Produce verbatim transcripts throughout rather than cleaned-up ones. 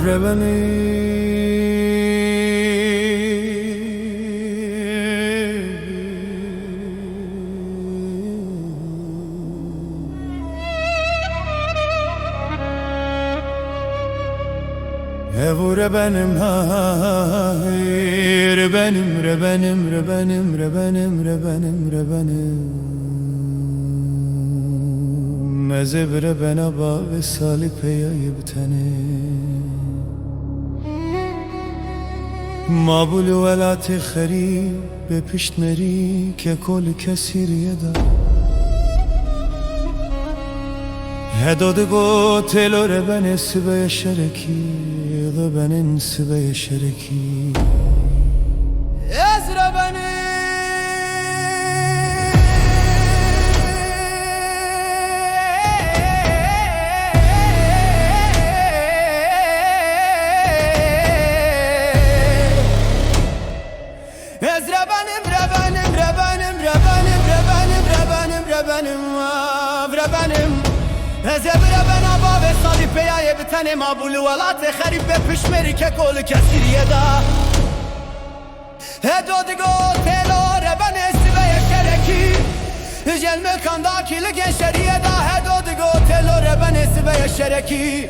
Rebenê. Evo rebenim, ha, rebenim, rebenim, rebenim, rebenim, rebenim, rebenim. Ez ê bi rebena bavê salî peyayê bi tenê. Ma bû li welatê xerîb bê piştmerî keko li kesîriyê de. Hedo digo têlo rebenê sibeyê şerekî, rebenên sibeyê şerekî. Ez rebenê. Ez rebenim, rebenim, rebenim, rebenim, rebenim, rebenim, rebenim, ah, rebenim. Ez ê bi rebena bavê salî peyayê bi tenê ma bû li welatê xerîb bê pişmerî keko li kesîriyê de. Hedo digo têlo rebenê sibeyê şerekî. Jel mekan dakî li genşeriyê de hedo digo têlo rebenê sibeyê şerekî.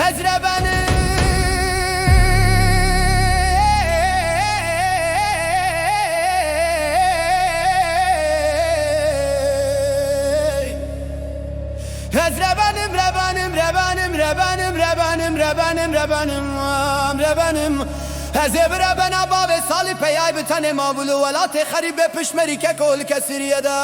Ez rebenim. Ez rebenim, rebenim, rebenim, rebenim, rebenim, rebenim, rebenim, am, rebenim. Ez ê bi rebena bavê salî peyay bi tenê ma bû li welatê xerîb bê pişmerî keko li kesîriyê de.